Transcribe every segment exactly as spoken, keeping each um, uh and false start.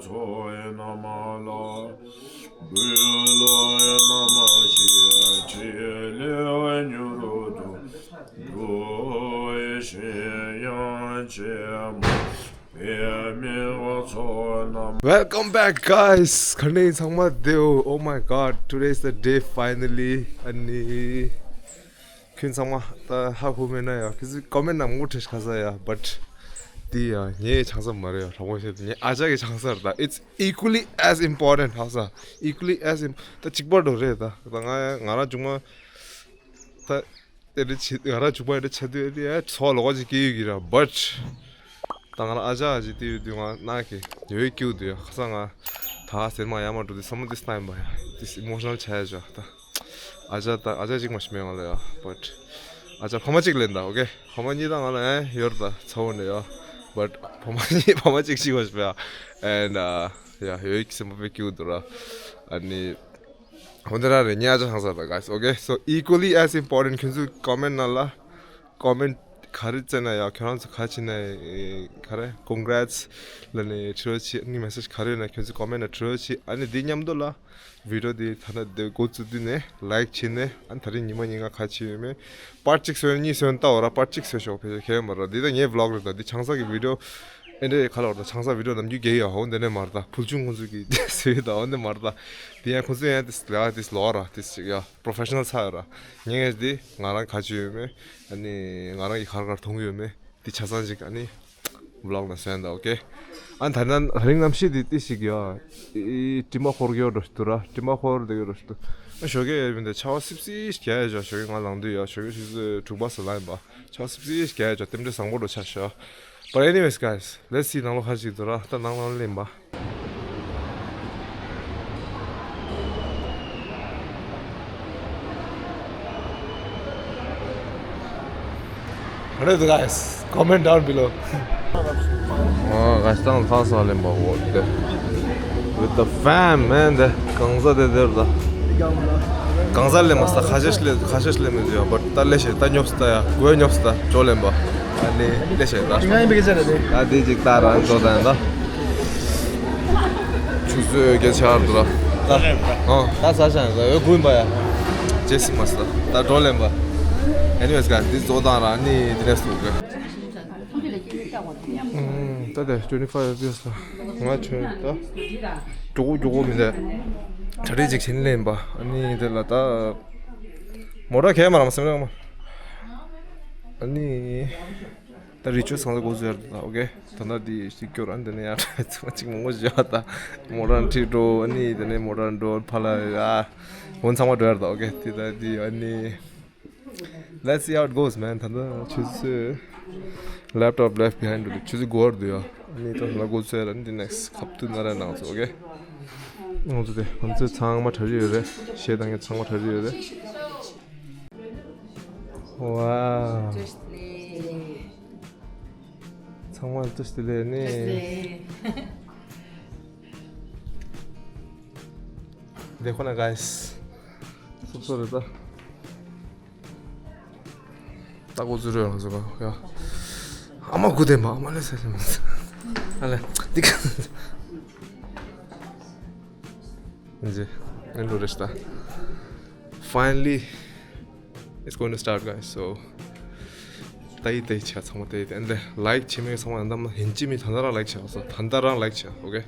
ཚོགས་རྣམས་ལ། འབུལ་ལོ་རྣམ་བཞི་ཕྲིན་ལས་མྱུར་དུ་འགྲུབ། གཞན་ཡང་རྗེ་མོ་པདྨའི་ཚོགས་རྣམས། Welcome back, guys. ག་འདྲ་ཡིན་ཚང་མ་བདེ་པོ། Oh my God, today is the day finally. ཨ་ནི། ཁྱོད་ཚང་མ་ད་ཧ་གོ་མེད་ན་ཡ། ཁྱོད་ཚོས་ཀོ་མེན་ནང་མང་པོ་བྲིས་ཁ་ས་ཡ། བཊ་འདི་ཡ་ངའི་ཆང་ས་མ་རེད་ཡ། དྲང་པོ་བཤད་དུས་ངའི་ཨ་ཅག་གི་ཆང་ས་རེད། ད་it's equally as important. ཧ་ས་equally as im- ད་གཅིག་པ་འགྲོ་རེད། ད་ད་ང་ང་རང་ཆུང་མ་ད་དེ་འདྲ་བྱེད། ང་རང་ཆུང་མ་དེ་འདྲ་བྱེད་དུས་དེ་ཡ་ཚོར་བ་ལོགས་ཀ་ཅིག་སྐྱེ་ཡོད་ཀྱི་རེད། བཊ་ད་ང་རང་ཨ་ཅག་ཅིག་དེ་ཡོད་དུས་ང་ནང་གི་ཡོད་སྐྱིད་འདུག་ཡ། ཁ་ས་ང་ད་ཟེར་མ་ཡ་མ་འགྲོ་དུས་ས་མ་དེ་སྣང་བ་ཡ་དེ་ཨི་མོ་ཤ་ནལ་ཆགས་ཡ་ཅག་ད། ཨ་ཅག་ད་ཨ་ཅག་གཅིག་མ་ཞིག་མེད་ང་ལ་ཡ། བཊ་ཨ་ཅག་ཕ་མ་གཅིག་ལེན་ད། ཨོ་ཁེ། ཕ་མ་གཉིས་ད་ང་ལ་ཨེ་ཡོད་ད་ཚ་བོ་ནས་ཡ། བཊ་ཕ་མ་གཉིས་ཕ་མ་གཅིག་གཅིག་མ་ཞིག་ཡ། ཨེན་ཡ་ཡོད་ཀྱི་སེམས་པ་དཔེ་སྐྱིད་འདུག་ར། ཨ་ནི་འོ་འདི་ར་རེད། ངའི་ཨ་ཅག་ཆང་ས་ད། Guys, okay, so equally as important. ཁྱོད་ཚོས་ཀོ་མེན་ནང་ལ་ཀོ་མེན་ག་རེ་བཙལ་ན་ཡ། ཁྱོད་རང་ཚོ་ག་བྱེད་ན་ཡ། ག་རེ་congrats་ལབ་ནས་བྲིས་རོགས་བྱེད། ཨ་ནི་མེ་སེཇ་ག་རེ་ཡོད་ན་ཁྱོད་ཚོས་ཀོ་མེན་ནང་བྲིས་རོགས་བྱེད། ཨ་ནི་འདི་མཉམ་དུ་ལ་བི་ཌི་ཡོ་འདི་ད་ལྟ་འདི་འགོ་བཙུགས་དུས་ནས་ལའིཀ་བྱས་ནས། ཨ་ནི་ད་རིང་ཉི་མ་ཉིན་ག་ག་བྱས་ཡོད་མེད། པར་གཅིག་བཟོས་ན་གཉིས་བཟོས་ན་ལྟ་འོ་ར། པར་གཅིག་བཟོས་ཤོག་ཕལ་ཆེར་ཁྱད་མ་ར། འདི་ད་ངའི་བི་ལོག་རེད། ད་འདི་ཆང་ས་གི་བི་ཌི་ཡོ་ཨེ་འདྲས་ག་ལ་འོ་ད་ཆང་ས་བི་ཌི་ཡོ་ནམ་རྒྱུན་རྒྱག་ཡ་འོ་འདི་ནས་མ་རེད། ད་ཕུལ་བྱུང་ཁོང་ཚོ་གི་བཟོས་ད་འོ་འདི་མ་རེད། ད་འདི་ཡང་ཁོང་ཚོ་ཡང་དེ་ལ་དེ་ལོག་ར། དེ་ཅིག་ཡ་པྲོ་ཕེ་ཤ་ནལ་ཚ་ཡོད་ར། ངས་ངས་འདི་ང་རང་ག་བྱས་ཡོད་མེད། ཨ་ནི་ང་རང་གི་ག་རེ་ག་རེ་མཐོང་གི་ཡོད་མེད། འདི་ཆ་ཚང་ཅིག་ཨ་ནི་བི་ལོག་ནང་བཟོས་ད། ཨོ་ཁེ། ཨ་ད་ནང་རིང་གནམ་གཤིས་འདི་ཏི་ཞིག་ཡ། ཨི་དྲི་མ་འཁོར་གྱི་ཡོད་འགྲོ་ཞིག་འདུག་ར། དྲི་མ་འཁོར་བསྡད་ཀྱི་ཡོད་འགྲོ་ཞིག་འདུག་ཨ་ཞོགས་ཀས་ཡོད་མི་འདི་ཆར་པ་སིབ་སིབ་ཞིག་རྒྱག་ཡ་ཅག་ཞོགས་ཀས་ང་ལངས་དུས་ཡ། ཞོགས་ཀས་ཆུ་ཚོད་དྲུག་པ་ཙམ་ལ་ཡིན་པ། ཆར་པ་སིབ་སིབ་ཞིག་རྒྱག་ཡ་ཅག་རྟེན་འབྲེལ་བཟང་པོ་འགྲོ་ཆགས་ཤག But anyways, guys, let's see ནང་ལོགས་ག་རེ་ཞིག་འདུག་ར། ད་ནང་ལ་སླེབས་པ། What is, guys? Comment down below. ཨ་ག་ཤི་ཏང་ལྷ་ས་ལེན་པ་འོ་དེ། With the fam, man. དེ་གང་ཟག་དེ་དེར་ད། གང་ཟག་ལེན་མ་སྟ་ཁ་ཤས་ལེ་ཁ་ཤས་ལེན་མི་འདུག་ཡ། བཊ་ད་ལེ་ཤེ་ད་ཉོབ་སྟ་ཡ། གོས་ཉོབ་སྟ་ཇོ་ལེན་པ། ཨ་ལེ་ལེ་ཤེ་ད། ང་ཡིན་པའི་སྐད་ཆ་རེད་དེ། ད་དེ་ཅིག་ད་རང་ཇོ་ད་ཡ་ད། ཆུ་ཚོད་བརྒྱད་ཆགས་འདུག་ར། ད་ཨ་ད་ས་ཞང་ད་འོད་དགུ་ཡིན་པ་ཡ། ཇེ་སི་མ་སི་ད་ད་འགྲོ་ལེན་པ། Anyways, guys, འདི་བཟོ་སྟངས་ར་ནི་འདི་ནས་སུ་གི། ད་དེ་twenty five rupees ལ་ང་ཆོས་ད་མགྱོགས་པོ་མགྱོགས་པོ་མི་འདུག་གྲ་སྒྲིག་ཅིག་བྱེད་ལེན་པ། ཨ་ནི་དེ་ལ་ད་མོ་ཊ་གས་མ་རམ་སེམས་རང་མ། ཨ་ནི། ད་རི་ཆུ་སང་ས་གོ་ཟེར་ད། ཨོ་ཁེ། ད་ད་དེ་ཞིག་སྐྱོར་ཨ་འདི་ནས་ཡར་ཚང་མ་གཅིག་མང་པོ་བཞག་ད། མོ་ཊ་ཁྲིད་འགྲོ། ཨ་ནི་དེ་ནས་མོ་ཊ་འགྲོ་ཕ་ལ་ཡ། འོན་ཚང་མ་འགྲོ་ཡར་ད། ཨོ་ཁེ། དེ་ད་དེ་ཨ་ནི། Let's see how it goes, man. ད་ད་ཆུ་ཚོད། Laptop left behind འགྲོ་དུས་ཆུ་ཚོད་དགུ་པར་འདུག་ཡ། ཨ་ནི་ད་ད་གོ་ཚོད་ཨ་ནི་next ཁབ་ཏུ་ན་ར་ནང་ཚོ། ཨོ་ཁེ། ང་ཚོ་དེ་ང་ཚོ་ཚང་མ་གྲ་རི་ཡོད་རེད། ཤེས་དང་ངས་ཚང་མ་གྲ་རི་ཡོད་རེད། Wow. བཀྲ་ཤིས་བདེ་ལེགས། ཚང་མ་བཀྲ་ཤིས་བདེ་ལེགས་ནི། བཀྲ་ཤིས་བདེ་ལེགས། དེ་ཁོ་ན་guys། སོབ་སོབ་རེད་ད། ད་གོ་ཚུལ་རེད་ང་ཚོ་ག་ཡ། ཨ་མ་དགུ་ལྡན་པ་ཨ་མ་ལས་ས་ལས་མ་ཨ་ལས་འདི་ག་འདི་ཨེ་འགྲོ་རེད་ད། Finally, it's going to start, guys. So, ད་ཡི་ད་ཡི་ཆ་ཚང་མ་ད་ཡི་ད། And then like བྱེད་མི་ཚང་མ་ད་མ་ཡིན་ཅི་མི་ད་ད་རང་like བྱེད་སོ། ད་ད་རང་like བྱེད། Okay?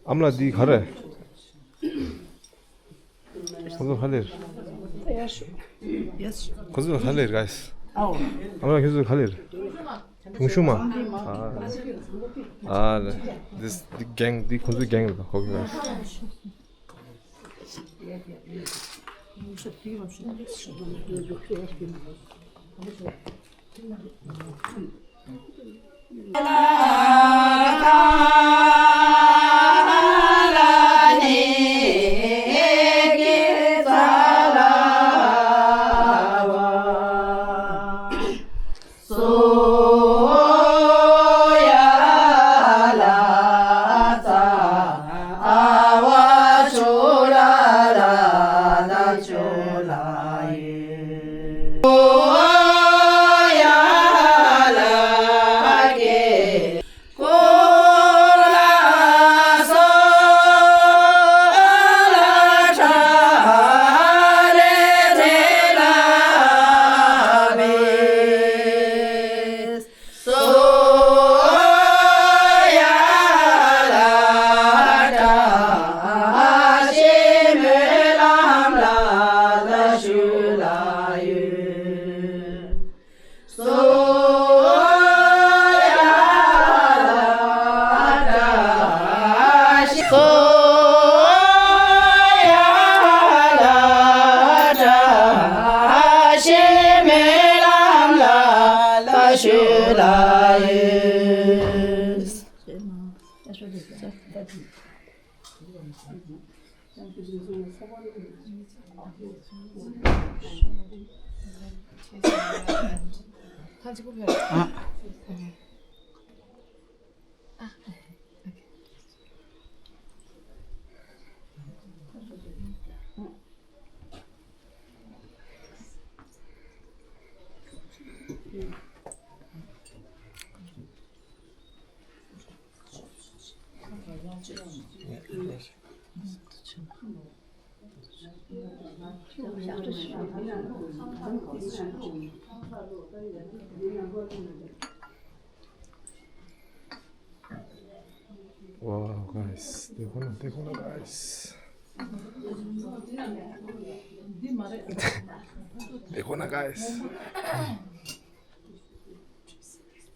ཨ་མ་ལགས་འདི་ག་རེ། ཁོ་ཚོ་ག་ལེར། ཁོ་ཚོ་ག་ལེར་guys། ཨ་མ་ལགས་ཁྱོད་ཚོ་ག་ལེར། གུང་ཤུ་མ། ཨ་ལེ། This the gang, འདི་ཁོ་ཚོའི་gang རེད་ད། Okay, guys. Wow, guys, देखो ना, देखो ना, guys। देखो ना, guys।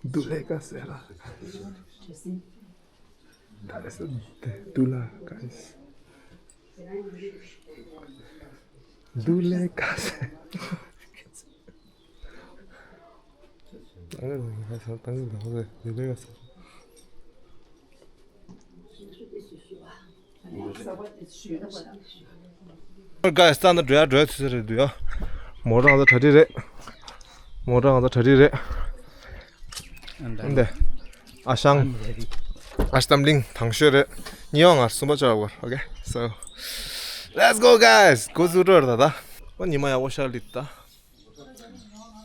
दूल्हे का सेहरा। Guys, दूल्हा, guys। दूल्हे का सेहरा। Guys, ད་ནི་འགྲོ་ཡ་འགྲོ་ཡ་དུས་ཚོད་རེད་འདུག་ཡ། མོ་ཊ་ང་ཚོ་གྲ་སྒྲིག་རེད། མོ་ཊ་ང་ཚོ་གྲ་སྒྲིག་རེད། འདི། ཨ་ཞང་། ཨ་ཤ་དམ་གླིང་དང་ཤོས་རེད། གཉིས་པ་ང་གསུམ་པ་ཅོག་བར། Okay, so let's go, guys. འགོ་འཛུགས་འགྲོ་རེད་ད་ད། ཨོ་ཉི་མ་ཡག་པོ་ཤར་ལི་ད།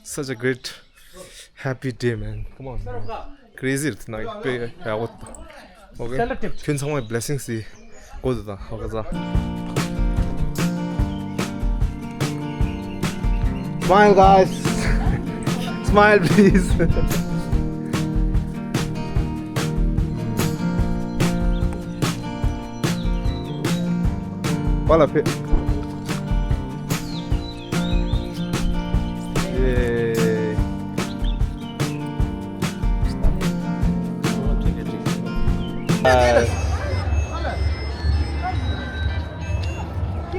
Such a great happy day, man. Come on, man. Crazy རེད་ན་དཔེ་ཡག་པོ། Okay, ཁྱོད་ཚང་མའི་blessings ཡིན། གོ་དུ་དང་ཧོ་ག་ཟ། Smile, guys. Smile, please. པ་ལ་ཕེ། ཡེ།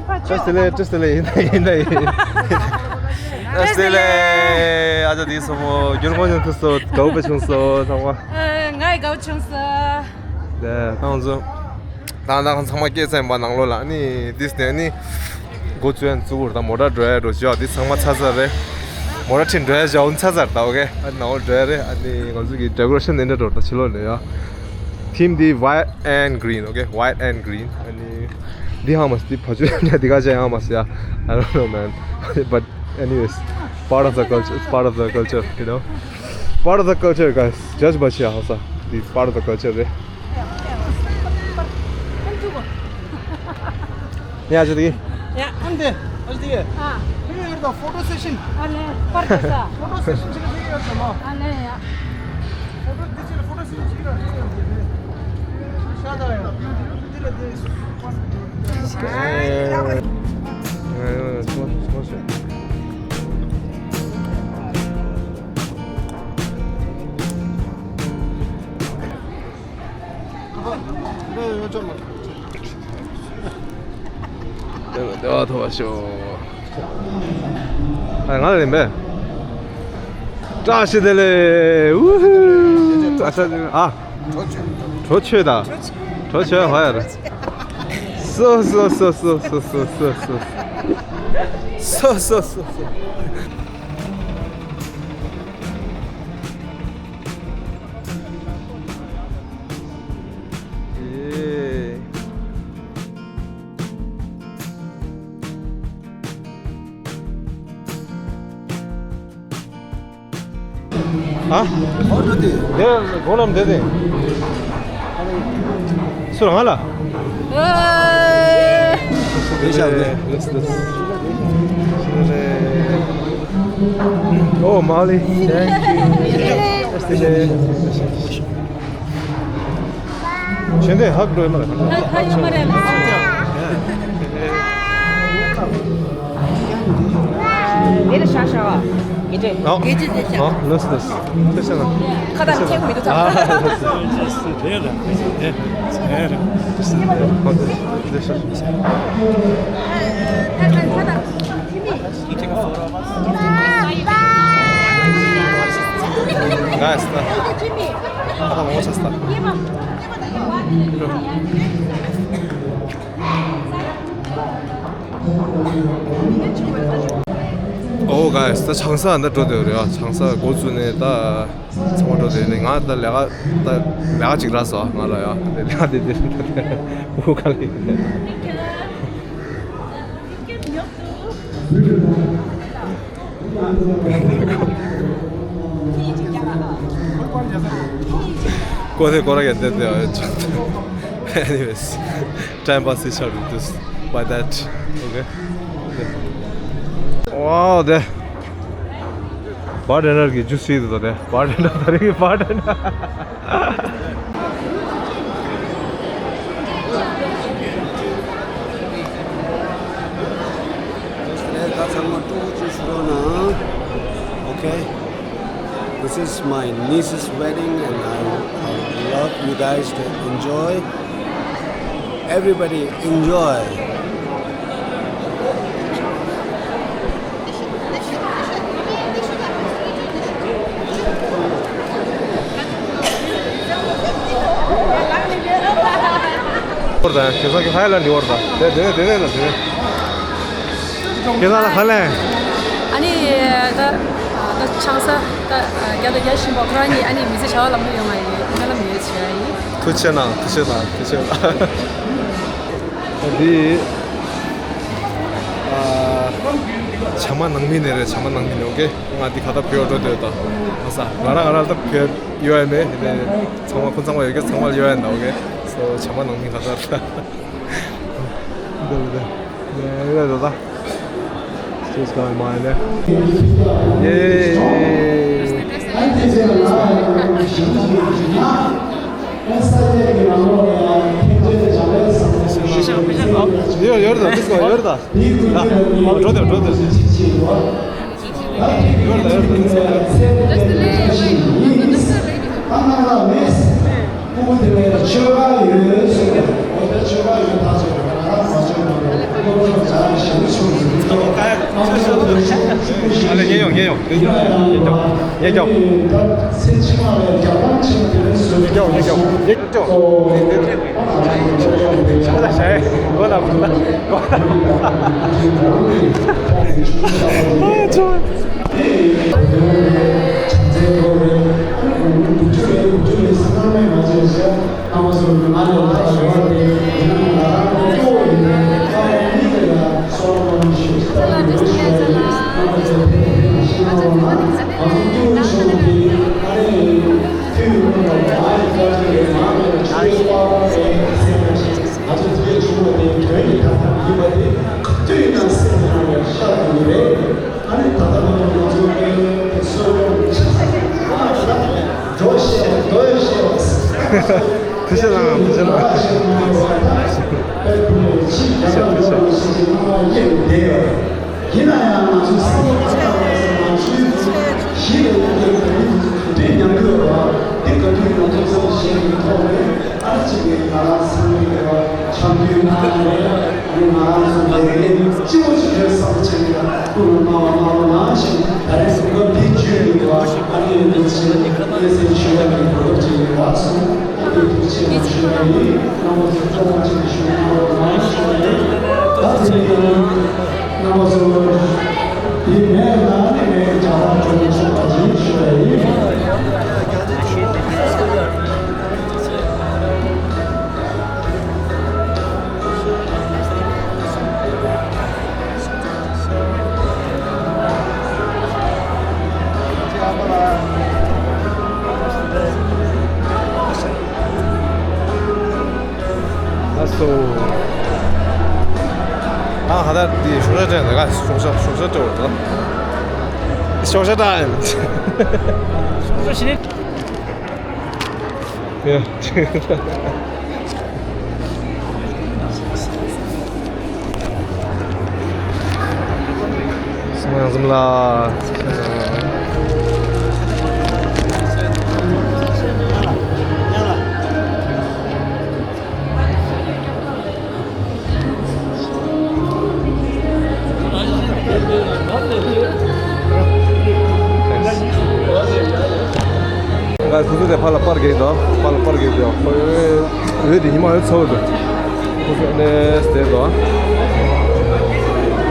བཀྲ་ཤིས་བདེ་ལེགས། བཀྲ་ཤིས་བདེ་ལེགས། ཡིན་ད་ཡིན་ད་ཡིན། བཀྲ་ཤིས་བདེ་ལེགས། ཨ་ཅག་དེ་སོ་མོ་རྒྱུར་མོ་ཉུང་ཐུབ་སོ། དགའ་བོ་བྱུང་སོ་ཚང་མ། ཨ། ང་ཡི་དགའ་བོ་བྱུང་སོ། ད་ང་ཚོ་ད་ད་ཚང་མ་སྐྱེས་ཚར་ཡིན་པ་ནང་ལོགས་ལ། ཨ་ནི་དེ་ནས་ནི་འགོ་བཙུགས་ཡ་འཛུགས་པར་ད་མོ་ཊ་འགྲོ་ཡ་འགྲོ་བྱ་བ་དེ་ཚང་མ་ཚར་ཚར་རེད། མོ་ཊ་ཁྲིད་འགྲོ་ཡ་བྱ་བ་ཚར་ཚར་ད། Okay, ཨ་ནི་ནང་ལོགས་འགྲོ་ཡ་རེད། ཨ་ནི་ང་ཚོ་གི་decoration དེ་འདྲ་འགྲོ་ད་ཕྱི་ལོགས་ནས་ཡ། Theme དེ་white and green། Okay, white and green. ཨ་ནི་འདི་ཧ་མ་སི་འདི་བ་ཆུ་ཡ་འདི་ག་ཅག་ཡང་མ་སི་ཡ། I don't know, man. But anyways, part of the culture. It's part of the culture, you know. Part of the culture, guys. Judge བ་ཆུ་ཡ་ཧ་ས་འདི་part of the culture རེད། ཡ་ཅི་དེ། ཡ། ཨ་འདི། ཨ་འདི། ཨ། ཕི་ཡོད་ད་photo session. ཨ་ལེ། པར་དེ་ས། Photo session ཅིག་ཕི་ཡོད་ད་མ། ཨ་ལེ་ཡ། Photo དེ་ཅིག་photo session ཅིག་ར་ཅིག་ཡོད་དེ། ཤ་ད་ཡ། དེ་ལ་དེ། བདེ་བ་ཐོབ་པ་ཤོག་ཨ། ང་ལ་ལན་པས། བཀྲ་ཤིས་བདེ་ལེགས། ཨུ་ཧུ། ཨ་ས་ཨ། གྲོ་ཆོད་ད། གྲོ་ཆོད་ཧ་ཡ་ར། སོ་སོ་སོ། ཨེ། ཨ། དེ་སྒོ་ལམ་དེ་དེ། སུ་རང་ལ། ཨེ། དེ་ཤ་དེ། ལགས་སོ། ཨོ་མ་ལི། Thank you. ཆེན་དེ་ཧག་འགྲོ་ཡོད་མ་རེད། ཧག་ཧག་ཡོད་མ་རེད་ལགས། དེ་ལ་ཤ་ཤ་བ། དགེ་ལྕེ། ཨོ། དགེ་ལྕེ་དེ་ཤ། ཨོ་ལགས་སོ་ལགས་སོ། དེ་ཤ་ན། ཁ་དར་ཐེག་མི་འདུག་ད། ཨ་ལགས་སོ་ལགས་སོ། དེ་ར་དེ་དེ་ར། ཨོ་དེ་དེ་ཤ། Guys, ད་ལྟ་ངོ་ཚ་སྟ། ཨོ་གཱས། ད་ཆང་ས་འདི་འགྲོ་འདོད་རེད་ཨ། ཆང་ས་འགོ་བཙུགས་ནས་ད་ཚང་མ་འགྲོ་འདོད་ནས། ང་ད་ལས་ཀ་ད་ལས་ཀ་ཅིག་རག་སོང་ང་ལ་ཡ། ལས་ཀ་དེ་དེ་ཨོ་ག་ལེ། ཀོ་ཐེ་ཀོ་ར་གེ་ཏེ་ཏེ། Anyways, time pass is short with this, by that. Okay. Wow, the bartender གི་ཇུས་ཞིག་འདུག་དེ། bartender ད་རེས་ཀྱི་bartender. ད་ཚང་མ་སྤྲོ་པོ་ཅིག་ཞུ་རོགས་གནང་། Okay. This is my niece's wedding and I, I love you guys to enjoy. Everybody enjoy. ཁྱེད་ཚོ་གི་ཧའི་ལན་འདི་བར་དང་དེ་དེ་ནས་དེ་ནས་ལ་དེ་ནས། ཁྱེད་རང་ལ་ཧ་ལན། ཨ་ནི་ད་ད་ཆང་ས་ད་རྒྱ་དང་རྒྱ་བཞིན་པ་ཁོ་རང་གཉིས་ཨ་ནི་མི་ཚེ་བྱ་བ་ལམ་ལྷོད་ཡོང་བ་ཡིན། སྨོན་ལམ་ཡོད་བྱས་ཡིན། ཐུགས་རྗེ་གནང་། ཐུགས་རྗེ་གནང་། ཐུགས་རྗེ་གནང་། འདི་ཨ་བྱམས་མ་ནང་མི་ནས་རེད། བྱམས་མ་ནང་མི་ནས། ཨོ་ཀེ། ང་འདི་ཁ་ད་བོད་འགྲོ་འདོད་ད། ང་ས་ང་རང་ང་རང་ད་བོད་ཡོད་ཡ་མེད་དེ། ཚང་མ་ཁོ་ཚང་མ་ཡོད་ཀྱི་ཚང་མ་ཡོད་ཡ་ད། ཨོ་ཀེ། སོ་བྱམས་མ་ནང་མི་ཁ་ད་ད། འདི་འདི་འདི་འདི་ད། She's going mine there. Yay! ཡོད་ཡོད་ད། ཡོད་ད། འགྲོ་དེ་འགྲོ་དེ། ཡོད་ད་ཡོད་ད། ཨ་ལེ་ངས་ཡོང་། ངས་ཡོང་། ངས་ཡོང་། ངས་ཡོང་། ངས་ཡོང་། ངས་ཡོང་། ངས་ཡོང་། ངས་ཡོང་། ཨ་ཚོ། ང་ཚོ་དེའི་ཆུང་བ་དེའི་དོན་གྱི་ཐབས་ལམ་ཡིན་པ་དེ་ག་དུས་ཡིན་ན་སེམས་ནང་ལ་ཤར་དགོས་ཀྱི་རེད། ཨ་ནི་ད་ལྟ་བར་དུ་ང་ཚོ་དེ་གསོལ་སྒོར་ཆ་ཚང་ཡང་ན་འགྲོ་ཤེས་པ་འདོད་ཤེས་པ། ཕུ་ཤ་ལང་ཕུ་ཤ་ལང་། དཔེ་ཕུ་ལས་ཕྱི་རྒྱ་ནག་ཡོང་བ་ཞིག་གི་སྣང་བ་སྐྱེས་ནས་བསྡད་ཡོད་རེད། ཡིན་ན་ཡང་ང་ཚོས་བསམ་བློ་བཏང་བ་ཙམ་ན་ཆོས་ཀྱི་གཞི་ལ་ཡོད་པའི་བོད་མི་དེ་ཚོ་ག་དུས་མྱང་དགོས་པ་དེ་ག་དུས་ང་ཚོ་བསམ་བློ་བཞེས་པའི་ཐོག་ནས་ཨ་ནི་གཅིག་གིས་ང་རང་ཚང་མའི་འབྲེལ་བ་འཆམ་མཐུན་ངང་ནས་ཨ་ནི་ང་རང་ཚོ་ལས་འགན་ལྕི་པོ་ཅིག་རེད་བསམ་བྱས་ནས་ཀུན་སློང་སྣང་བ་སྣང་བ་ནང་བཞིན་ད་རེས་གཟིམ་ཁང་འདི་བརྒྱུད་ནས་ཀྱི་ཨ་ནི་འདི་ཕྱིར་གནས་སའི་ཆོས་པ་གི་གོ་སྐབས་ཅིག་ཡོད་པ་སོང་། ཨ་ནི་ཐུགས་རྗེ་ཆེ་ཞུ་བ་ཡིན། རྣམ་པ་ཚོ་སྤྲོ་བ་ཅིག་ཞུ་གནང་རོགས་གནང་ཞུ་བ་ཡིན། ད་དེ་ནས་རྣམ་པ་ཚོ། དེ་མེད་ན་ནི་མེད་ཀྱི་བྱ་བ་འགྲོ་མི་ཆོག་པ་ཡིན་ཞུ་བ་ཡིན། ལགས་སོ། ཨ་ཧ་ད་དེ་ཤོག་བྱ་སྤྲད་ན་ག་ཤོག་བྱ་ཤོག་བྱ་སྤྲད་འོ་ད། ཤོག་བྱ་ཏའིམ། ཤོག་བྱ་ཞིག་ནི། ཡ། སོང་ཡང་འཛོམས་ལ། ང་ཁོ་ཚོ་དེ་ཕར་ལ་པར་ གེ་དོ། པར་པར་གེ་དོ། འོད་དེ་ཉི་མ་འོད་ཚ་བོ་དོ། ཁོ་ཚོ་ནས་དེ་དོ།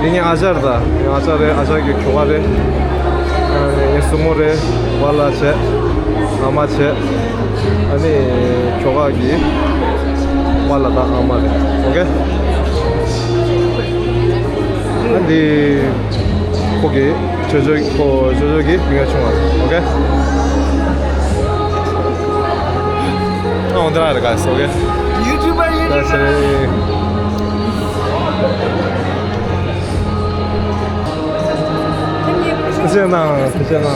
འདི་ངའི་ཨ་ཅག་རེད་ད། ངའི་ཨ་ཅག་རེད། ཨ་ཅག་གི་ཁྱོ་ག་རེད། ཨ་ནི་ངའི་སྲུ་མོ་རེད། པཱ་ལགས་བྱས། ཨ་མ་བྱས། ཨ་ནི་ཁྱོ་ག་གི་པཱ་ལགས་དང་ཨ་མ་རེད། ཨོ་ཀེ། ཨ་འདི་ཁོ་གི་ཅོ་ཅོ་ཁོ་ཅོ་ཅོ་གི་མིང་ཆུང་བ། ཨོ་ཀེ། ཨ་འོ་འདི་རང་རེད། ག་སོ་ཨོ་ཀེ། ཡུ་ཊུབ་པར་ཡུ་ཊུབ་པར། ཐུགས་རྗེ་གནང་། ཐུགས་རྗེ་གནང་།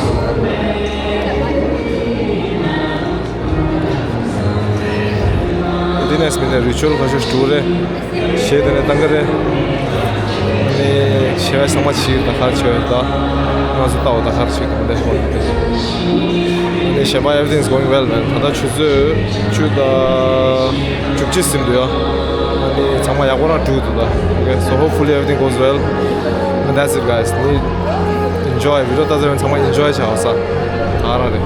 འདི་ནས་མི་ནས་རི་ཅུ་ཨལ་ཁ་ཤས་འགྲོ་རེད། གཞས་དེ་ནས་བཏང་གི་རེད། ཨ་ནི་བྱས་པ་ཚང་མ་བྱས་ད་ག་རེ་བྱས་ད། ང་ཚོ་ལྟ་བ་ད་ག་རེ་བྱས་ད་མི་འདྲ་ཞིག་ཨ་ནི་གཞས་པ་everything is going well, man. ད་ལྟ་ཆུ་ཚོད་བཅུ་དང་བཅུ་གཅིག་ཟིན་འདུག་ཡ། ཨ་ནི་ཚང་མ་ཡག་པོ་རང་འགྲོ་འདུག་ད། Okay, so hopefully everything goes well. And that's it, guys. ནི་enjoy video ལྟ་ཚར་བའི་ཚང་མ་enjoy བྱ་བ་ས་ད་ག་རང་རེད།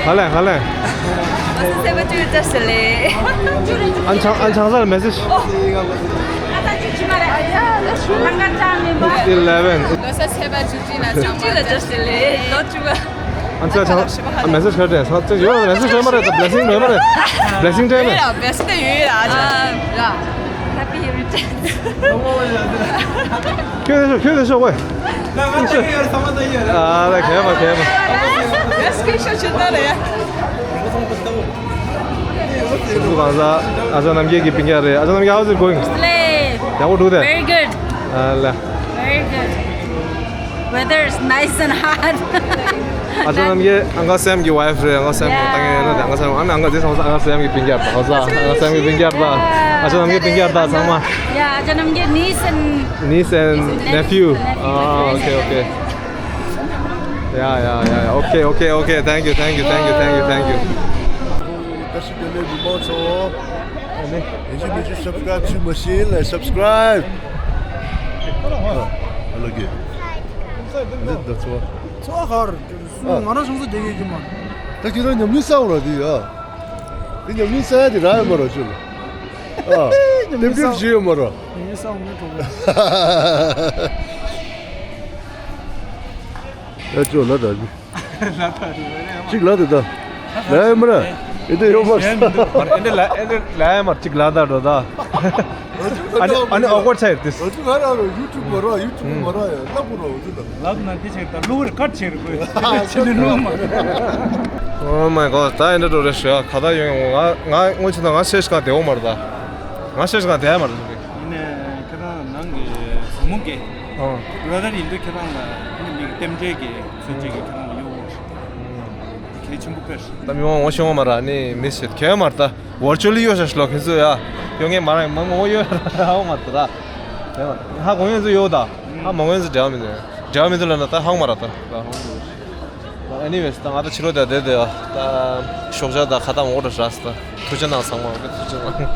ཧ་ལས་ཧ་ལས། ཨན་ཆང་ཨན་ཆང་སར་message. eleven. ཨན་ཆང་ཆང་message ག་རེ་ས་ཚིག་ཡོད། message ག་མ་རེད། blessing མེད་མ་རེད། blessing དྲན་མེད། Happy returns. ཁྱོད་དེ་ཤོག་ཁྱོད་དེ་ཤོག་ཝེ། ཨ་ལ་གས་མ་གས་མ། Screenshot བྱེད་ད་རེད། སུ་གང་ཟ། ཨ་ཅག་རྣམ་རྒྱལ་གྱི་སྤུན་ཀྱག་རེད། ཨ་ཅག་རྣམ་རྒྱལ། How's it going? Slay. ཡག་པོ་འདུག་དེ། Very good. ཨ་ལ། Very good. Weather is nice and hot. ཨ་ཅག་རྣམ་རྒྱལ་ཨང་ཀལ་སེམ་གྱི་wife རེད། ཨང་ཀལ་སེམ་ལ་ལྟ་མཁན་ཡོད་ན་དེ་ཨང་ཀལ་སེམ། ཨ་ནི་ཨང་ཀལ་དེ་ཚང་མ་ཨང་ཀལ་སེམ་གྱི་སྤུན་ཀྱག་རེད། ཧོ་ས་ཨང་ཀལ་སེམ་གྱི་སྤུན་ཀྱག་རེད། ཨ་ཅག་རྣམ་རྒྱལ་སྤུན་ཀྱག་རེད། ཚང་མ། Yeah, ཨ་ཅག་རྣམ་རྒྱལ་niece and niece and nephew. Ah, okay, okay. Yeah, yeah, yeah, yeah. Okay, okay, okay. Thank you, thank you, thank you, thank you, thank you. བཀྲ་ཤིས་བདེ་ལེགས་མི་མང་ཚོ། ཡིན་གཅིག་མིན་གཅིག་subscribe བྱེད་མ་ཤེས་ལ་subscribe. ཨ་ལ་གི། འདི་འདི་ཚོ། ཚོ་ཧར། ང་རང་ཆུང་ས་བསྡད་ཡོད་ཀྱི་མ། ད་ཁྱེད་རང་ཉམས་ལེན་གསར་བ་ར་དེ་ཡ། དེ་ཉམས་ལེན་གསར་ཡ་དེ་རག་ཡོད་མ་ར་ཁྱོད་ལ། ཨ། ཉམས་ལེན་གསར་བ་ལྟེབ་ལྟེབ་བྱེད་ཡོད་མ་ར། ཉམས་ལེན་གསར་བ་མེད་གྲོགས་པོ། ཡ་ཅོ་ལ་ད་གི། ལ་ད་རེད་རེད། གཅིག་ལ་དེ་ད། ལ་ཡ་མ་ར། ཨེ་དེ་ཡོད་མ་ར། ཨེ་དེ་ལ་ཨེ་དེ་ལ་ཡ་མ་ར། གཅིག་ལ་ད་འགྲོ་ད། ཨ་ནི་ཨ་ནི་awkward side this. ང་ཚོ་ང་རང་རང་YouTube མ་རག YouTube མ་རག་ཡ་ལབ་དགོས་ར། འོ་ཚོ་ལ་ལབ་ན་དེ་ཆེ་ད་ལུ་རེ་ཀ་ཆེ་རེ་དགོས་ཆེ་ནི་ལུ་མ་རེད། Oh my god. ད་ཨེ་འདྲ་འགྲོ་རེ་ཤོད་ཁ་ད་ཡོང་ཡོང་ང་ང་དངོས་ཆེ་ད་ང་ཤེས་ཤ་ག་དེ་འོ་མ་རེད་ད། ང་ཤེས་ཤ་ག་དེ་ཡ་མ་རེད། ཡིན་ནའི་ཁྱེད་རང་ནང་གི་བུ་མོ་གི་ཨང་brother ཡིན་དུས་ཁྱེད་རང་ལ་ཨ་ནི་མི་གི་རྟེན་འབྲེལ་གྱི་མཚོན་བྱེད་ཀྱི་ཁྱེད་རང་ལ་གཡོ་འོ་གལ་ཆེན་པོ་དཔེར། ད་མི་མང་ངོ་ཤེས་ངོ་མ་ར་ནི་མི་ཤེས་གལ་མ་ར་ད། virtually གཡོ་ཤ་ཤ་ལོ་ཁྱེད་ཚོ་ཡ། གཡོ་ངེས་མ་ར་མ་ངོ་གཡོ་ར་ཧ་མ་ད་ར། ཧ་གོ་ངེས་ཚོ་ཡོ་ད། ཧ་མ་གོ་ངེས་ཚོ་འབྲེལ་བ་མི་འདུག་འབྲེལ་བ་མི་འདུག་ལ་ན་ད་ཧ་མ་ར་ད། Anyways ད་ང་ད་ཕྱི་ལོགས་ད་བསྡད་དེ་ཡ། ད་ཤོག་བྱ་ད་ཁ་ད་ངོ་ར་ར་ས་ད། ཐུགས་རྗེ་གནང་ཚང་མ་ཐུགས་རྗེ་གནང་།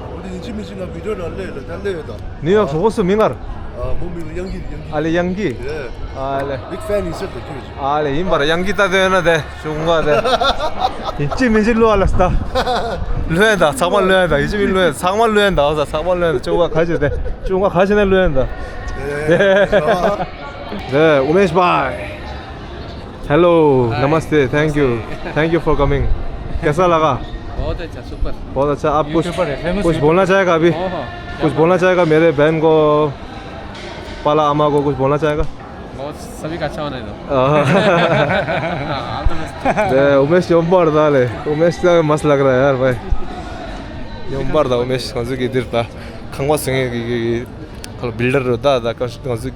འོ་དེ་ཡིན་གཅིག་མིན་གཅིག་ལ་video ལ་སླེབས་ལ་ད་སླེབས་ཡོད་ད། ནིའུ་ཡོག་གྲོགས་པོ་སུ་མིང་ངར། ཨ་མོ་མིང་ལ་དབྱངས་སྐྱིད། དབྱངས་སྐྱིད། ཨ་ལེ་དབྱངས་སྐྱིད། Yeah. ཨ་ལེ། Big fan ཡིན་ཟེར་ད་ཁྱོད། ཨ་ལེ་ཡིན་པར་དབྱངས་སྐྱིད་ལྟ་དོན་ན་དེ་བྱུང་ག་དེ། ཡིན་གཅིག་མིན་གཅིག་བླུ་ཨ་ལ་ས་ད། བླུ་ཡན་ད་ཚང་མ་བླུ་ཡན་ད་ཡིན་གཅིག་མིན་བླུ་ཡན་ཚང་མ་བླུ་ཡན་ད་འོ་ས་ཚང་མ་བླུ་ཡན་ད་བཅོ་ཁ་ཁ་ཆེ་དེ་བཅོ་ཁ་ཁ་ཆེ་ནས་བླུ་ཡན་ད། དེ་ཨུ་མེཤ་བྷའི། Hello, hi. Namaste. Thank you. Namaste. Thank you for coming. कैसा लगा? बहुत अच्छा, super. बहुत अच्छा। आप कुछ, YouTuber है, famous कुछ YouTuber। बोलना चाहेगा अभी? हाँ, हाँ। कुछ बोलना चाहेगा मेरे बहन को, पाला अम्मा को कुछ बोलना चाहेगा? बहुत, सभी का अच्छा होना है तो। हाँ। All the best. उमेश योम्बर था ले। उमेश का मस्त लग रहा है यार भाई। योम्बर था उमेश, कौन सी की दिर था। खंगवा सिंह की, की, की। ཁ་ལོ་builder རུ་ད་ད་ཀ་ང་ཚོ་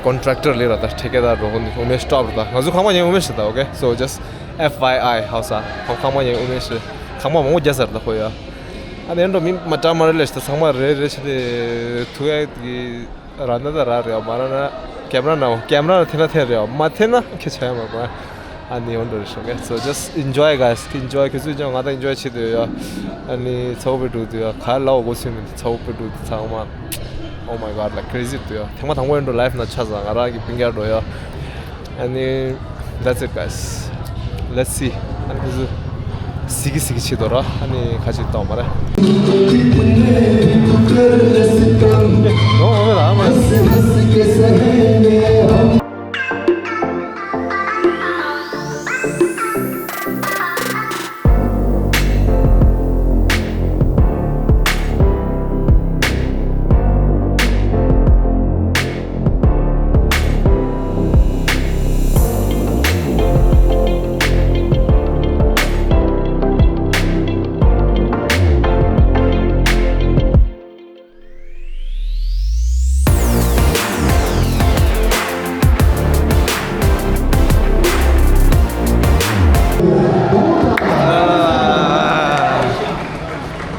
གི་contractor ལས་ར་ད་ཐེ་ཀེ་དར་རོ་ཧོ་ནི་ཨུ་མེ་ཤི་སྟོབ་ར་ད། ང་ཚོ་ཁང་པ་ཉེ་ཨུ་མེ་ཤི་ད། Okay, so just F Y I ཧའོ་ས་ཁང་པ་ཉེ་ཨུ་མེ་ཤི་ཁང་པ་མང་པོ་རྒྱ་ས་ར་ད་ཧོ་ཡ། ཨ་ནེ་འགྲོ་མི་མ་ཏྲ་མ་རེ་ལེ་ཤི་ད་ཚང་མ་རེ་རེ་ཤི་དེ་ཐུ་ཡ་གི་ར་ན་ད་ར་རེ་མ་ར་ན་ཀེམ་ར་ན་ཀེམ་ར་ན་ཐེ་ན་ཐེ་རེ་མ་ཐེ་ན་ཁེ་ཆ་ཡ་མ་གོ་ཡ། ཨ་ནི་ཡོང་འགྲོ་རེ་ཤོག་གེ། So just enjoy guys, enjoy. ཁྱེད་ཚོས་ཀྱང་ང་ད་enjoy བྱེད་དུ་ཡོད་ཡ། ཨ་ནི་ཚ་བོ་པའི་འགྲོ་དུ་ཡ་ག་ལ་འོ་གོ་སུན་མི་འདུག་ཚ་བོ་པའི་འགྲོ་དུ་ཚང་མ། Oh my god, like, crazy འདུག་ཡ། ཐེངས་མ་དང་པོ་ཡིན་འགྲོ། ལའིབ་ནང་ཆགས་ཙང་ང་རང་གི་པིང་ཀེར་འགྲོ་ཡ། ཨ་ནི། That's it, guys. Let's see. ཨ་ནི་ཁོ་ཚོ་གཟིགས་ཀྱི་གཟིགས་ཀྱི་བྱེད་དོ་ར། ཨ་ནི་ཁ་ཅིག་གཏོང་མ་རེད། ཨོ་ཨོ་ར་མ།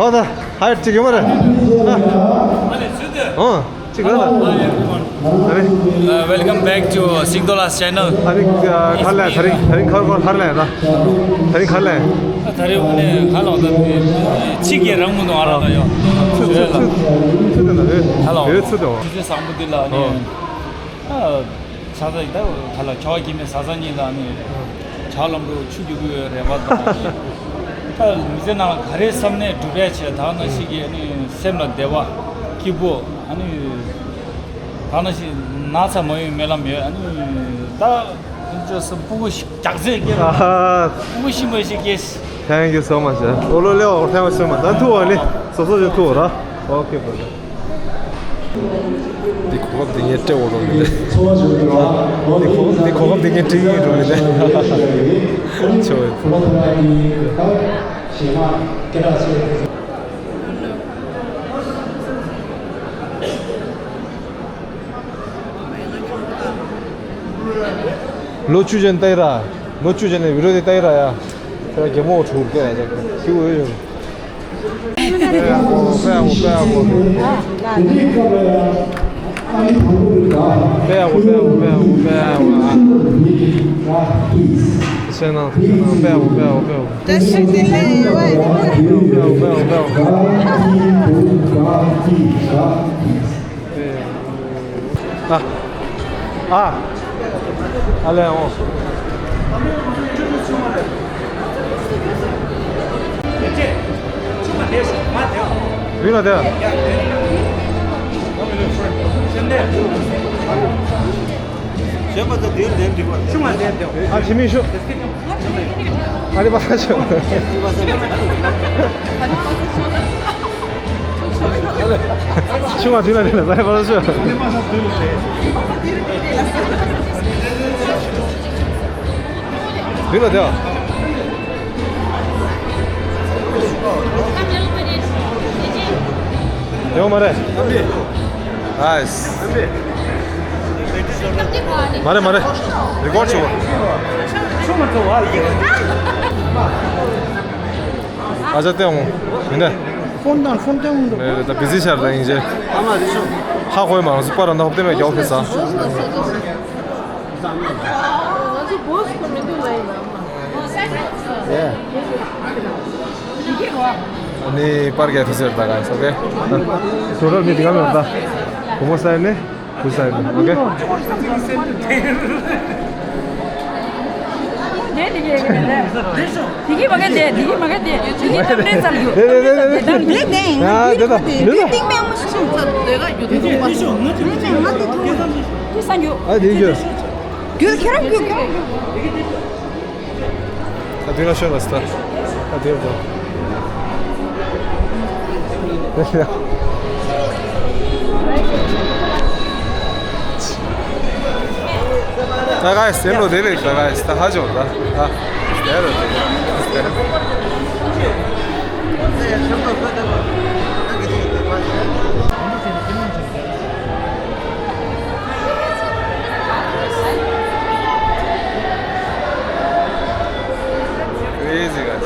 ཁོ་ད་ཧའི་ཅིག་ཡོད་མ་རེད། ཨ། ཨོ། ཅིག་ལ་ལ། ཨ་རེ། Uh, welcome back to Singdola's channel. ཨ་རེ། ཁ་ལ་ད་རིང་ད་རིང་ཁར་ཁར་ལ་ད། ད་རིང་ཁར་ལ། ད་རིང་ནས་ཧ་ལོ་ད་ཅིག་གི་རང་མོ་ནོ་ཨ་ར་ད་ཡོ། ཚུ་ཚུ་ཚུ་ཚུ་ད་ལ་ཧེ། ཧ་ལོ། ཧེ་ཚུ་དོ། ཚུ་ཚུ་བཟང་པོ་འདི་ལ་ནི། ཨ། ས་ས་ཡི་ད་ཧ་ལ་ཁྱོ་ག་གི་མེ་ས་ས་གཉིས་ལ་ནི་ཇ་ལམ་འགྲོ་ཆུ་རྒྱུག་གི་རེ་བ་དང་། ད་མི་ཚེ་ནང་ལ་ག་རེ་བསམ་ནས་སྒྲུབ་ཡ་བྱས་ད་ནང་ཞིག་གི་ནི་སེམས་ལ་བདེ་བ་སྐྱིད་པོ་ཨ་ནི་ད་ནང་ཞིག་ན་ཚ་མ་ཡོང་སྨོན་ལམ་ཡོད། ཨ་ནི་ད་ཅོ་སུ་སྤུ་གུ་ཞིག་རྒྱག་རྩེ་སྐྱེ་སྤུ་གུ་ཞིག་མ་ཞིག་སྐྱེས། Thank you so much. ཨོ་ལོ་ལེ་ཨོ་thank you so much. ད་ཐུ་བ་ནི་སོ་སོ་ཅིག་ཐུ་བ་ར། Okay brother. འདི་གོ་སྐབས་འདི་ངས་སྤྲད་འོ་རོགས་མི་འདུག་འདི་གོ་འདི་གོ་སྐབས་འདི་ངས་སྤྲད་ཡིན་རོགས་མི་འདུག་ཆོ། ལོ་བཅུ་ཅན་ལྟ་ཡི་ར། ལོ་བཅུ་ཅན་ནས་བི་རོ་དེ་ལྟ་ཡི་ར་ཡ། དེ་ར་རྒྱལ་མོ་འཁྲུག་སྐད་ལ་ཅིག་ཡོད་ཡོད། ཨ། ཨ། ཨ་ལེ་འོ། མདུན་ལ་བསྡད། ཨ་ཕྱི་མིག་ཤོག་ཨ་ལེ་པ་ས་ཤོག་ཆུང་བ་དུས་ལ་དེ་ལ་ལས་ལ་ལས་པ་ལ་ཤོག་དུས་ལ་དེ་ཡོང་མ་རེད། ནའིས། མ་རེད་མ་རེད། རི་ཀོར་བྱེད་དགོས། ཨ་ཅག་བལྟས་འོང་། མི་འདྲ། ཕོན་དང་ཕོན་བལྟས་འོང་། རེད་རེད། ད་བི་ཟི་ཤར་ད་ཡིན་རྗེས། ཧ་གོ་ཡི་མ་རང་སུ་པར་ར་ན་ཧོབ་ཏེ་མེད་རྒྱག་ཕེ་ས། ཨ་ནི་པར་རྒྱག་ཐུབ་ཟེར་ད་ག་སོ་གེ། ད་དོ་རབ་ནི་དེ་ག་མེད་ད། བུ་མོ་ས་ཡིན་ནི། Whose side? Okay. དེ་དེ་གི་དེ་གི་མ་ག་དེ་དེ་གི་ཏམ་རེ་ཙམ་ཡོད། དེ་དེ་དེ་དེ་དེ་དེ་དེ་ཡ་དེ་ད་དེ་ད། ཏིང་མེ་མོ་ཤི་སོང་ཚ་དེ་ག་ཡོད་དེ་ང་དེ་ཐུག་དེ་ས་ཡོད། ཨ་དེ་ཡོད། རྒྱུ་ཁྱེད་རང་རྒྱུ་ཁྱེད་རང་རྒྱུ། ད་དེ་ལ་ཤོད་ལ་སྟ། ད་དེ་ལ་ད་ག་སེམས་ལོ་དེ་ལེགས། ད་ག་ད་ཧ་ཅོ་ད་ད་དེ་ལ་དེ། Crazy guys.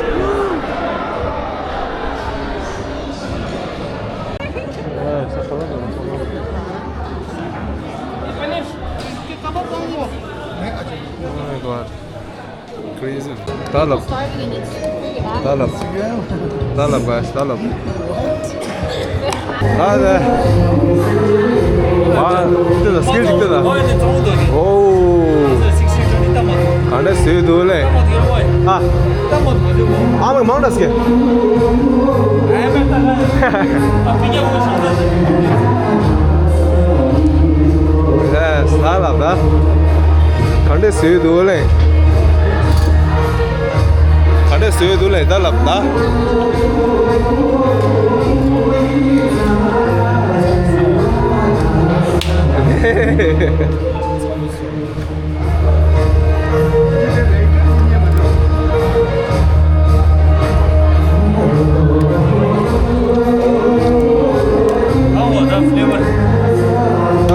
Oh my god. Crazy. ད་ལབ། ད་ལབ། ད་ལབ་guys. ད་ལབ། ད་ལབ། ཨ། ཏི་ལ་སྐྱིད་ཅིག་ཏི་ལ། ཨོ། ག་འདྲ་བཟོས་འདུག་ལེ། ཨ། ཨ་མ་མང་འདྲ་སྐྱེ། ས་ལ་ད། ག་འདྲ་བཟོས་འདུག་ལེ། ག་འདྲ་བཟོས་འདུག་ལེ་ད་ལབ་ད།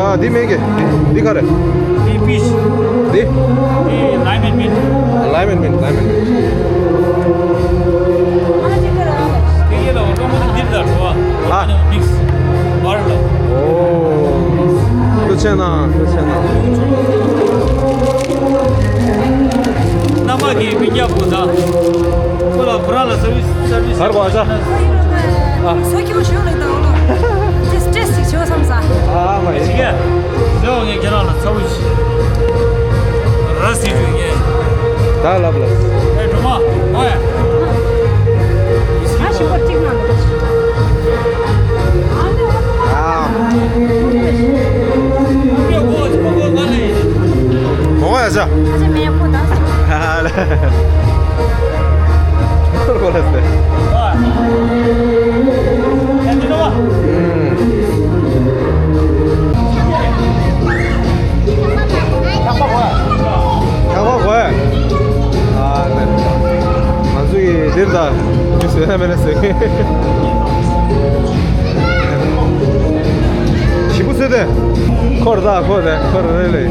ཨ་འདི་མེད་ཀི། འདི་ག་རེ། འདི་པིས། འདི། འདི་ལའི་མན་མིན། ལའི་མན་མིན། ལའི་མན་མིན། དེ་ཡེ་ལ་འོ་ཏོ་མ་འདི་འདི་ལ་འགྲོ་བ། ཨ། མིག་སི་བར་ལ། ཨོ། ལོ་ཆེ་ན་ལོ་ཆེ་ན། རྣམ་པ་གི་མི་སྐྱ་པོ་ད། ཁོ་ལ་ཁོ་རང་ལ་སར་བིས་སར་བིས། གར་གོ་ཆ། ཨ། སོ་ཁྱོད་ཞོ་ལེ་དང་ལོ། ཏེས་ཏེས་ཅིག་ཆོ་བསམ་ས། ཨ་མ་ཡིན། ཅི་ག་ཟེར་བ་ངས་ཁྱེད་རང་ལ་ཚ་བོ་ཞིག་ར་སི་ཞུ་ངས། ད་ལབ་ལ། ཨེ་གྲོ་མ་ཨོ་ཡ། ཨ་ཞུ་བར་གཅིག་ན་ལོ། ཨ། ཨོ་ཡ་ཟ། ཨ་ཅེ་མེ་ཕོ་ད། ཧ་ཧ་ལ། ཁོར་ཁོ་ལ་སྟེ། ཁ་པ་གོ་ཨ་ནི། ང་ཚོ་ཡི་འདིར་ད་ཡུ་སེ་ན་མེ་ན་སེ། ཞིབ་པོ་བཟོས་ཏེ། ཁོར་ད་ཁོར་ད་ཁོར་རེ་ལེ།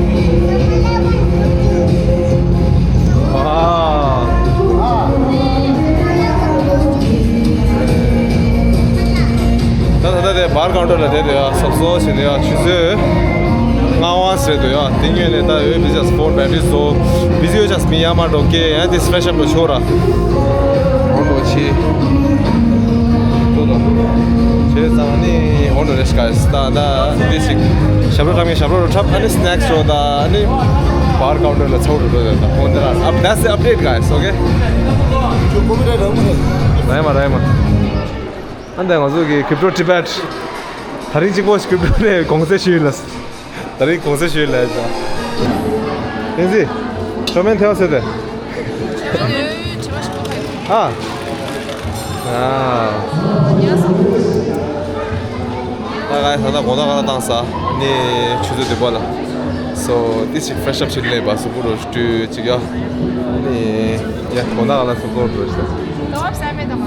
ཨ། ད་ད་ད་དེ་བར་ཀའུན་ཊར་ལ་དེ་དེ་ཡ་སོབ་སོ་ཞིག་ནས་ཡ་ཆུ་ཚོད་ལྔ་པ་ཟེར་འདུག་ཡ། དེ་ཉོས་ནས་ད་འོས་བི་ཇི་ཨེས་ཕོན་བེ་ཊི་རི་བཟོ་བི་ཛི་ཡོད་ཅག་མི་ཡ་མ་འགྲོ་ཀེ་ཡ་དེ་ཕེ་རེ་ཤི་ཨབ་ལ་ཆོག་ར། འོ་འགྲོ་ཆེ། ཏོ་ཏོ། བྱས་ཙང་ནི་འོ་འགྲོ་རེ་ཤི་ག་ཡ་སི་ད་ད་དེ་ཞིག་ཞབས་བྲོ་འཁྲབ་མཁན་ཞབས་བྲོ་འཁྲབ། ཨ་ནི་སི་ནེག་སི་ཤོ་ད་ཨ་ནི་བར་ཀའུན་ཊར་ལ་ཚ་བོ་འགྲོ་འགྲོ་ཡོད། ད་འོ་འདི་ར། ཨ། That's the update, guys, okay? རེད་མ་རེད་མ། ཨ་འདི་ང་ཚོ་གི་Crypto Tibet། ད་རིང་གཅིག་པོ་Crypto་ནས་གོང་ཚད་ཞུས་ལ། ད་རིང་གོང་ཚད་ཞུས་ལ་ཅང་། ཨེ་ཟི། ཤོ་མེན་ཐེ་བ་ཟེར་ཏེ། ཨ། ཨ། ད་ག་ད་ད་གོང་ད་ག་ལ་བཏང་ས་ནི་ཆུ་ཚོད་བདུན་པ་ལ། སོ་ཏི་ཞིག་ཕེ་རེ་ཤི་ཨབ་བྱེད་ལས་པ་གཟུགས་པོ་རོ་ཏུ་ཅིག་ཡ། ནི་ཡ་གོང་ད་ག་ལ་སོ་སོ་འགྲོ་ཤི། ད་བབ་ཟ་མེད་དང་།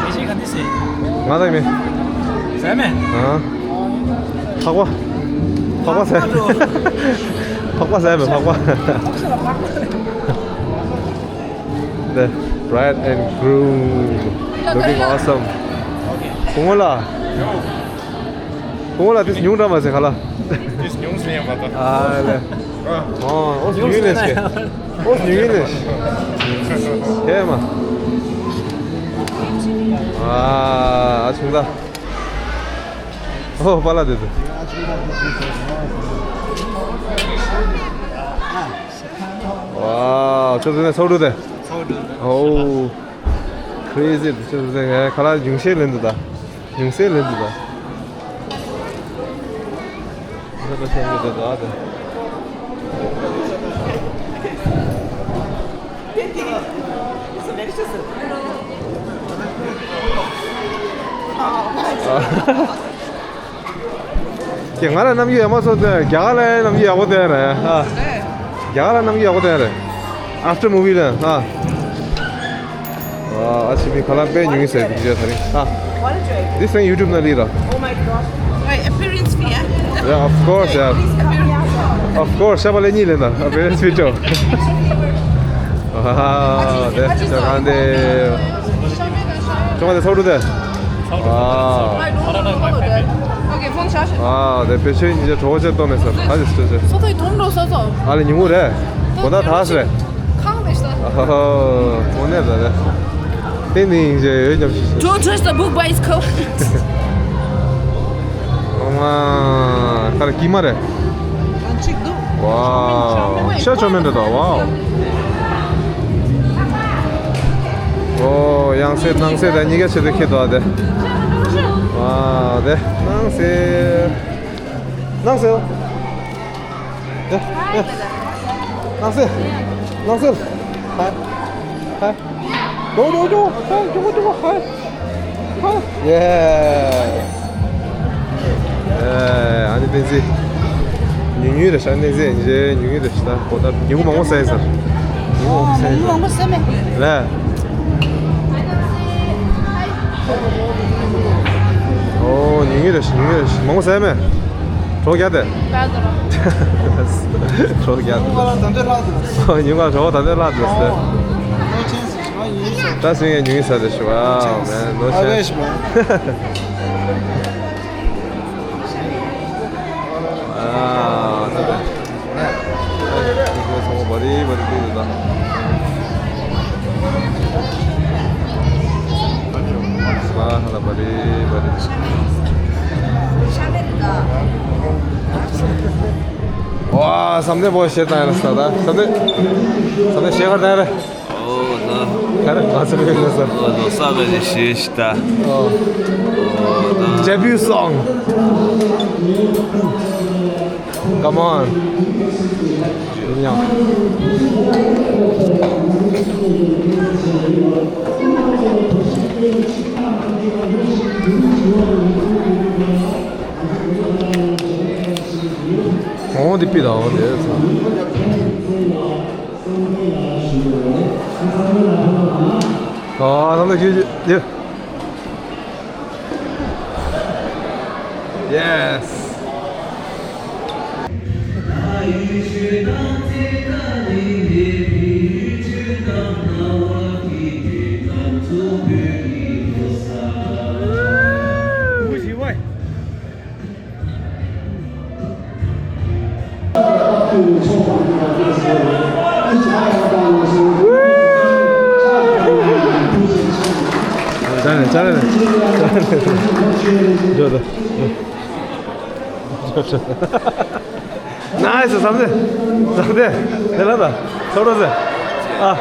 ཞེ་ཞེ་ག་འདི་ཟེར། ང་ད་མེད། ཟ་མེད། ཨ། ཕག་པ། ཕག་པ་ཟ། ཕག་པ་ཟ་མེད་ཕག་པ། The bride and groom looking awesome. ཁོང་ལ། ཁོང་ལ་དེ་ཉུང་འདྲ་མ་ཟེར་ག་ལ། དེ་ཉུང་ཟེར་ཡང་མ་གཏོགས། ཨ་ལེ། ཨོ་ཉུང་ཡིན་ནས་ཤེ། ཨོ་ཉུང་ཡིན་ནས་ཤེ། མ། ཨ་ཨ་ཆུང་ད། ཨོ་པ་ལ་དེ་དེ། ཝའོ། ཆོ་དེ་ནས་ཚོགས་འདུ་དེ། ཚོགས་འདུ་དེ། ཨོ། Crazy། དེ་ཆོ་དེ་ནས་ཁ་ལག་ཉུང་ཤས་ལེན་འདུག་ད། ཉུང་ཤས་ལེན་འདུག་ད། ཁ་ལག་ཤ་མི་འདུག་ད་དེ། ཀྱེ་ང་ལ་རྣམ་འགྱུར་ཡག་མ་སོང་སྟེ། རྒྱ་གར་ལ་རྣམ་འགྱུར་ཡག་པོ་སྟོན་རེད་ཨ། རྒྱ་གར་ལ་རྣམ་འགྱུར་ཡག་པོ་སྟོན་རེད། After movie ལ་ཨ། ཨ་ཕྱི་མི་ཁ་ལག་དཔེ་ཉུང་ངེ་ཟེར་གྱི་ཡོད་ད་རིང་ཨ། This thing YouTube ནང་སླེབས་ར། Oh my God. My appearance fee, yeah? Yeah, of course, yeah. Of course, ཤ་པ་ལེ་གཉིས་ལེན་ད། Appearance fee ཅོ། ཨ་དེ་ཅོ་གང་དེ། ཅོ་གང་དེ་ཚོགས་འདུ་དེ། ཨ། ཨ་དེ་བེད་སྤྱོད་ཉིན་བྱེད་གྲོགས་བྱེད་གཏོང་མེད་ས་ད་དེ་སྤྲོད་བྱེད། སོ་ཐོས་དུམ་འགྲོ་ས་ཚོ། ཨ་ལེ་ཉིན་མོ་རེད། དགོང་དག་ད་ས་རེད། ཁང་མེད་ས། ཨ་ཧོ། དངོས་གནས་ད་རེད། དེ་ནི་ཡིན་ཞེས་ཡོད་སྙམ་ཞིག་བྱེད། Don't touch the book by its cover. ཨང་ ཨ། ག་རེ་ཀི་མ་རེད། གཅིག་འདུག་ཝའོ། ཤ་ཆོ་མེན་འདྲ་དང་། ཝའོ། ཨོ། ཡང་སེ་སྣང་སེ་དང་གཉིས་ཀ་ཆེད་དུ་ཁྱེར་འདུག་ཨ། དེ། ཝའོ། དེ་སྣང་སེ། སྣང་སེ། དེ། དེ། སྣང་སེ། སྣང་སེ། ཧའི། ཧའི། ཇོ་ཇོ་ཇོ། ཧའི། ཇོ་ཇོ་ཇོ། ཧའི། ཧའི། ཡེ། ཨེ། ཨ་ནི་བསྟན་འཛིན། ཉུང་ཉུང་རེད་ཤག་བསྟན་འཛིན་ཉི་རེ་ཉུང་ཉུང་རེད་ཤག་ད་ཁོ་ད་ཉིན་གུང་མང་པོ་ཟས་ཟེར། ཉིན་གུང་མང་པོ་ཟས་ཟེར། མང་པོ་ཟས་མེད། རེད། ཨོ། ཉུང་ཉུང་རེད་ཤག་ཉུང་ཉུང་རེད་ཤག་མང་པོ་ཟས་མེད། གྲོགས་རྒྱག་དེ། གྲོགས་རྒྱག་དེ། ཉིན་གུང་ལ་ད་འདོད་ལྷག་དེ། ཉིན་གུང་ལ་གྲོགས་ད་འདོད་ལྷག་དེ་ཟེར། ད་སུན་ཡང་ཉུང་ས་དེ་ཞུ་བ། མེ་ནོ་ཆེན། ཨ། ད་ད། ཚང་མ་བ་རི་བ་རི་དུས་ད། ཧ་ལ་བ་རི་བ་རི། ཝ། བསམ་གཏན་པོ་ཞེ་དྲག་ཡིན་ལ་ས་ད། བསམ་གཏན། བསམ་གཏན་ཞེ་གར་ད་རེད། ཨོ་ད། ག་རེ་ང་ཚོ་ལ་ཡོད་ས། ཨོ་ད་ས་ག་ཞིག་ཞེས་ཤི་ད། ཨོ། ཨོ་ད། Debut song. Come on. ཡང་། ཨོ་འདི་པི་ད་ཨོ་འདི། ཨ་ད་ད་ཞུ་ཞུ། Yes. Nice. བསམ་གཏན། བསམ་གཏན། དེ་ལ་ད། ཚོར་རོ་ཟེར། ཨ།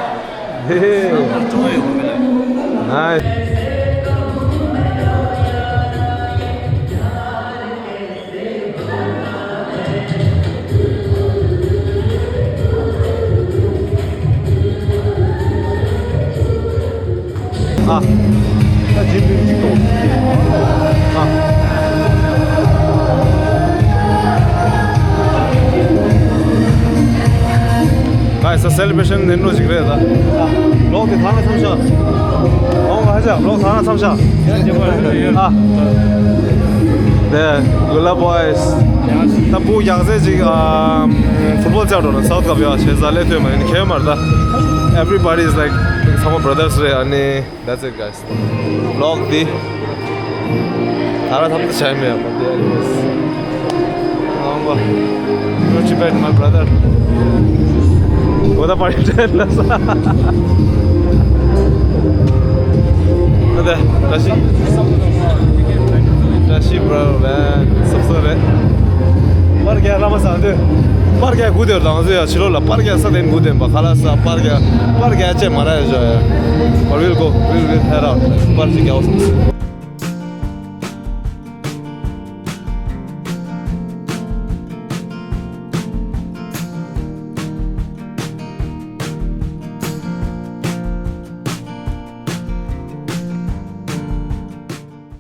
ཧེ་ཧེ། Nice. ཨ། ད་ཇིམ་ལིང་གཅིག་ཏུ། ཨ། ད་ས་སེ་ལི་བྷི་རེ་ཤན་ནན་རོ་ཞིག་རེད་ད། ལོག་དེ་ཐང་ལ་མཚམས་བཞག་ལོག་ཧ་ཅང་ལོག་ཐང་ལ་མཚམས་བཞག་ཨ། དེ་གུ་ལ་བོའི་སི། ད་བུ་རྒྱག་ཚད་ཅིག་ཨམ། ཕུཊ་བོལ་རྩེད་འགྲོ་ན་སའུ་ཐི་ཀ་བ་བྱེད་ས་ལས་ཐོན་མ་ཡིན་ཁྱེད་མར་ད། Everybody is like ཚང་མ་བྷ་ར་དར་སི་རེད། ཨ་ནི། That's it, guys. Vlog འདི། ད་ར་ཐམ་ད་བྱས་མེད་པ་འདི། Anyways. ཨང་བ། Not too bad, my brother. What about you, Dad? ཨ་ད་བཀྲ་ཤིས། བཀྲ་ཤིས་bro, man. སོབ་སོབ་རེད། པར་རྒྱག་བླ་མ་བཟང་དུས། པར་རྒྱག་དགུ་དེར་དང་ཚོ་ཡ་ཕྱི་ལོགས་ལ་པར་རྒྱག་ས་དེ་དགུ་དེ་པ་ཁ་ལག་ས་པར་རྒྱག་པར་རྒྱག་ཅེས་མ་ར་ཡ་ཞོ་ཡ། But we'll go, we'll, we'll head out. པར་ཞིག་རྒྱག་འོ་སོང་།